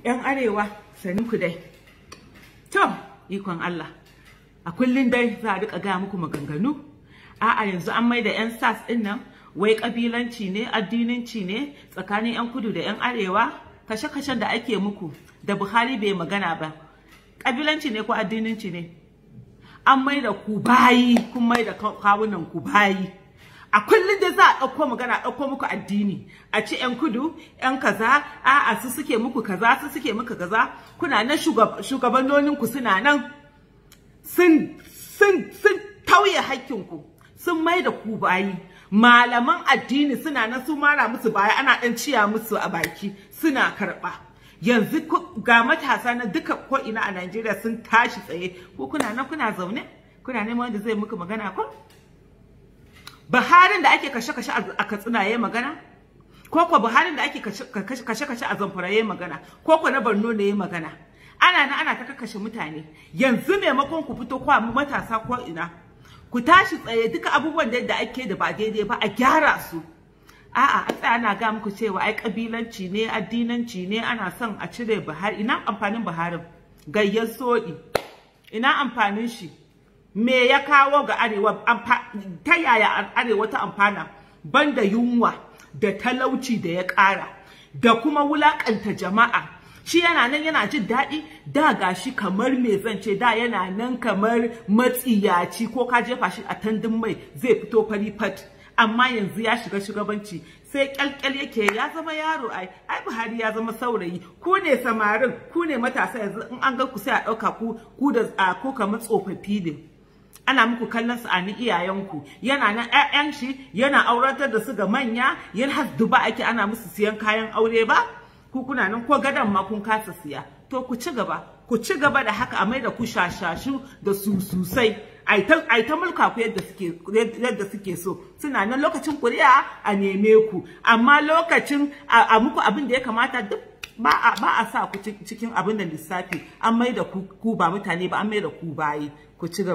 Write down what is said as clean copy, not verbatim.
'Yan arewa, sanin ku dai. To, ikon Allah. A kullun dai za a rika gaya muku maganganu. A'a, yanzu an maida 'yan SARS ɗin nan, wai kabilanci ne, addininci ne tsakanin 'yan kudu da 'yan arewa, kashe-kashen da ake muku da Buhari bai magana ba. Kabilanci ne ko addininci ne? An maida ku bayi, kun maida kawunan ku bayi. A kullum da za a ɗauko magana, a ɗauko muku addini, a ci 'yan kudu, 'yan kaza, a'a su suke muku kaza, su suke muku kaza. Kuna nan shugabannoninku suna nan sun tauye hakkinku, sun mai da ku bayi. Malaman addini suna nan su mara musu baya, ana ɗan ciya musu a baki, suna karɓa. Yanzu ga matasa na duka ko ina a Najeriya sun tashi tsaye, ko kuna nan kuna zaune, kuna neman wanda zai muku magana ko? Buharin da ake kashe-kashe a Katsina yayi magana? Ko ko Buharin da ake kashe-kashe a Zamfara yayi magana? Ko ko na Borno ne yayi magana? Ana nan ana ta kakkashe mutane. Yanzu maimakon ku fito kwa matasa ko ina, ku tashi tsaye, duka abubuwan da ake da ba daidai ba a gyara su. A'a, a tsaya ana ga muku cewa ai kabilanci ne, addinanci ne, ana son a cire Buhari. Ina amfanin Buharin? Gayyar soɗi. Ina amfanin shi? Me ya kawo ga arewa? Ta yaya arewa ta amfana banda yunwa da talauci da ya ƙara da kuma wulakanta jama'a? Shi yana nan yana jin daɗi, da gashi kamar me zance, da yana nan kamar matsiyaci, ko ka jefa shi a tandun mai zai fito fari fat. Amma yanzu ya shiga shugabanci sai kyalkyal yake, ya zama yaro. Ai Buhari ya zama saurayi. Ku ne samarin, ku ne matasa. Yanzu in an ga ku sai a ɗauka ku da ku kamar tsofaffi ne. Ana muku kallon su ani iyayenku. Yana nan ƴaƴan shi yana auratar da su ga manya, yana has duba ake ana musu siyan kayan aure ba. Ku kuna nan ko gadan ma kun kasa siya. To ku ci gaba, ku ci gaba da haka, a mai da ku shashashu da su sosai. Ai ta mulka ku yadda suke so. Suna nan lokacin kuri'a a neme ku, amma lokacin a muku abin da ya kamata duk ba a sa ku cikin abin da lissafi. An mai da ku ba mutane ba, an mai da ku bayi. Ku ci gaba.